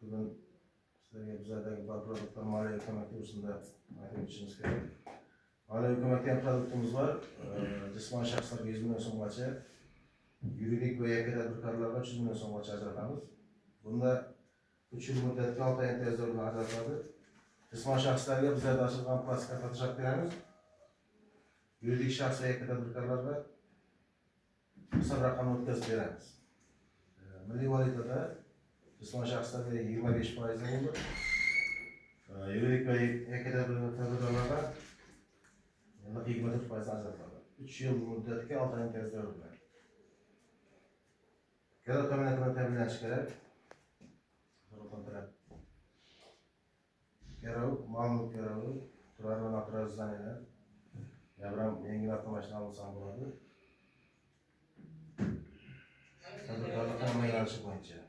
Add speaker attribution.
Speaker 1: Bugun sizlarga bizlardagi bor produktlar moliyaviy ko'mak to'g'risida aytib o'tishimiz kerak. Moliyaviy ko'mak degan produktimiz bor. Jismoniy shaxslarga 100 million so'mgacha, yuridik va yakka tadbirkorlarga 300 million so'mgacha ajratamiz. Bunda 3 yil muddatga 6 oy imtiyozlar bilan ajratiladi. Jismoniy shaxslarga bizlarda ochilgan plastik karta tashlab beramiz. Yuridik shaxs va yakka tadbirkorlarga hisob raqamini o'tkazib beramiz. Milliy valyutada jismoniy shaxslarga 25% bo'ldi. Yuridik va yakka tadbirkorlarga yillik 24% ajratiladi. 3 yil muddatga 6 oy imtiyozlar bilan. Garov ta'minoti bilan ta'minlanishi kerak. Garov talab. Garov, mol mulk garovi, turar va noturar здания lar. Ya biram yengil avtomashina olsam bo'ladi. Tadbirkorlik ta'minlanishi bo'yicha.